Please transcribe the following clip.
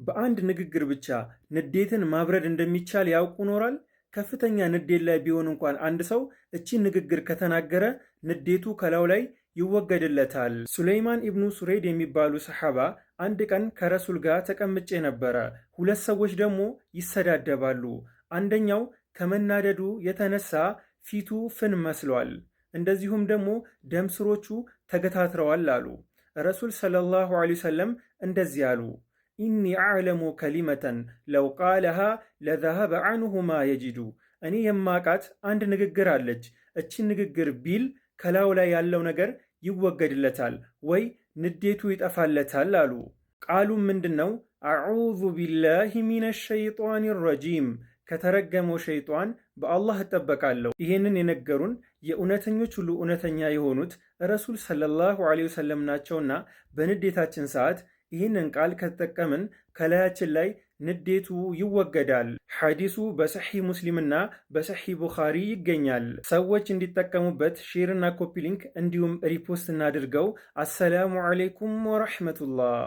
በአንድ ንግግር ብቻ ንዴትን ማብረድ እንደሚቻል ያውቁ ኖሯል? ከፍተኛ ንዴት ላይ ቢሆን እንኳን አንድ ሰው እቺን ንግግር ከተናገረ ንዴቱ ከላዩ ላይ ይወገድለታል። ሱለይማን ኢብኑ ሱሬድ የሚባሉ ሰሓባ አንድ ቀን ከረሱል ጋር ተቀምጬ ነበረ። ሁለት ሰዎች ደግሞ ይሰዳደባሉ። አንደኛው ከመናደዱ የተነሳ ፊቱ ፍን መስሏል፣ እንደዚሁም ደግሞ ደም ስሮቹ ተገታትረዋል አሉ። ረሱል ሰለላሁ ዐለይሂ ወሰለም እንደዚህ አሉ፣ إني أعلم كلمة لو قالها لذهب عنه ما يجد። እኔ የማቃት አንድ ንግግር አለች። እቺን ንግግር ቢል ከላዩ ላይ ያለው ነገር ይወገድለታል ወይ ንዴቱ ይጠፋለታል አሉ። ቃሉም ምንድን ነው? أعوذ بالله من الشيطان الرجيم፣ ከተረገመው ሸይጧን በአላህ እጠበቃለሁ። ይህንን የነገሩን የእውነተኞች ሁሉ እውነተኛ የሆኑት ረሱል ሰለላሁ ዐለይሂ ወሰለም ናቸውና በንዴታችን ሰዓት ይህንን ቃል ከተጠቀምን ከላያችን ላይ ንዴቱ ይወገዳል። ሐዲሱ በሰሒ ሙስሊምና በሰሒ ቡኻሪ ይገኛል። ሰዎች እንዲጠቀሙበት share ና copy link እንዲሁም repost እናድርገው። አሰላሙ ዐለይኩም ወረሕመቱላህ።